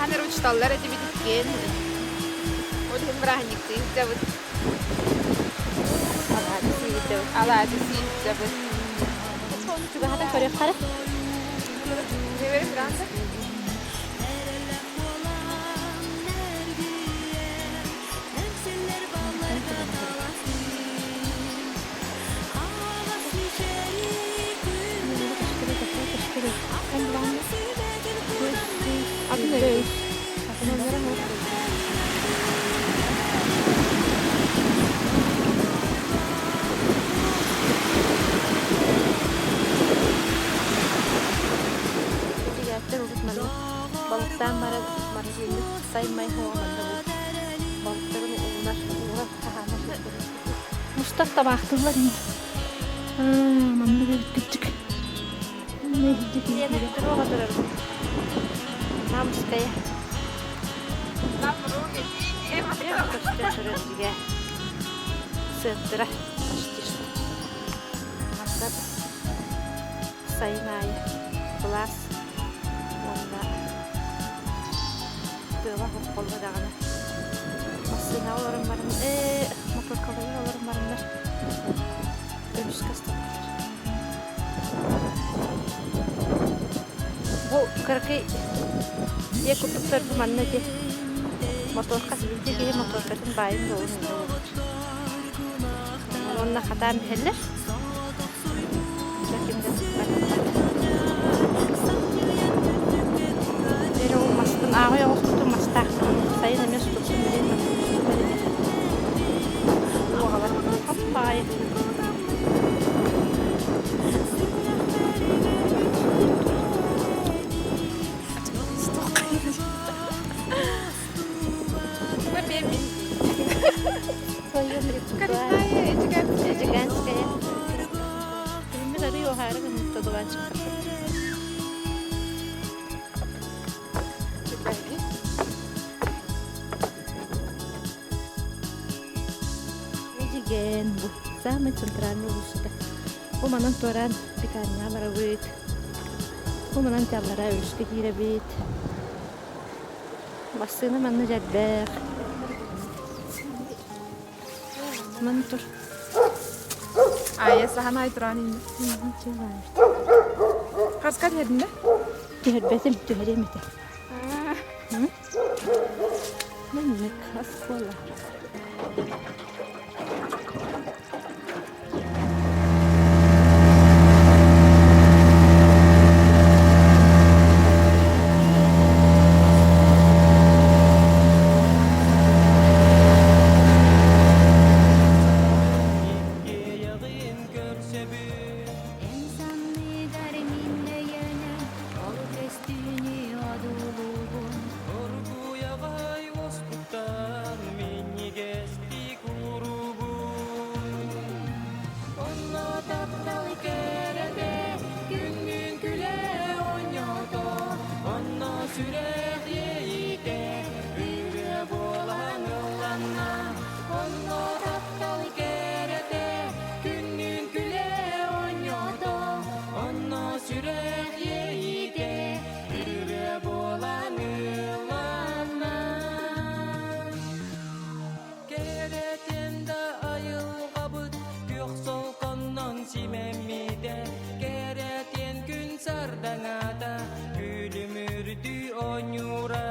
Хаһан эрэ учууталлар этибит иккиэн. Ол иһин бырааһынньыктыы сылдьабыт. Алаадьы сии сылдьабыт. Алаадьы сии сылдьабыт. Ону чугаһатан көрүөххэ. Дьиэбэр гранта. Атын өрөй. Эдьигээттэр урут манна балыктаан баран маргыыннык сай-май хоҕо манна бу балыктарын уунар, уурар, хаһаанар сирдэрэ. Мустар табаахтыыллар ини. Маннык эбит кырдьык. Лена Петрова турар. Намская. Нам руки Көстөн турар дьигэ. Центра почти что. Манна сайын аайы кылаас уонна тыала хопполло даҕаны массыынаҕа олорон баран ээ моторкаларыгар олорон бараннар өрүскэ астаппыттар. Бу кыракый дьиэ курдуктар бу манна ити моторка сибилдьи киһи моторкатын баайын дуолун онно уурбут. Уонна хатаан иһэллэр. Ким да сыппат. Дьэ ол маспын ааҕый оҕуспутун мастаахпын сайын эмиэ сутукпун билин сутар ини. Уоҕалар хаппаайы. Своем репертуаре. Эдьигээнская. Күһүммүт арый уһаары гыммыт дуванчик Эдьигээн бу самый центральный улуусата. Бу манан туораан пекарняҕа барабыт. Бу манан тяллара өрүскэ киирэбит. Массыына манна дьэрбэх. Ман тур. Айа сахан ай туран инде. Хаска түһэрдин да? Түһэрбэтим, түһэриэм этэ. Маннык оскуола. Иккиэйэҕин көрсөбүт Эн санныгар мин өйөнөн, ол көстүүнү одуулуубун. Оргуйаҕай уоскуттан минньигэстик уурубун Онно таптал кэрэтэ күннүүн күлэ оонньоото Онно сүрэх иэйиитэ ырыа буолан ылланна Онно таптал кэрэтэ күннүүн күлэ оонньоото Онно сүрэх иэйиитэ ырыа буолан ылланна Кэрэтин да айылҕабыт күөх солконнон симэммитэ Кэрэтиэн күн сардаҥата күлүмүрдүү оонньуура.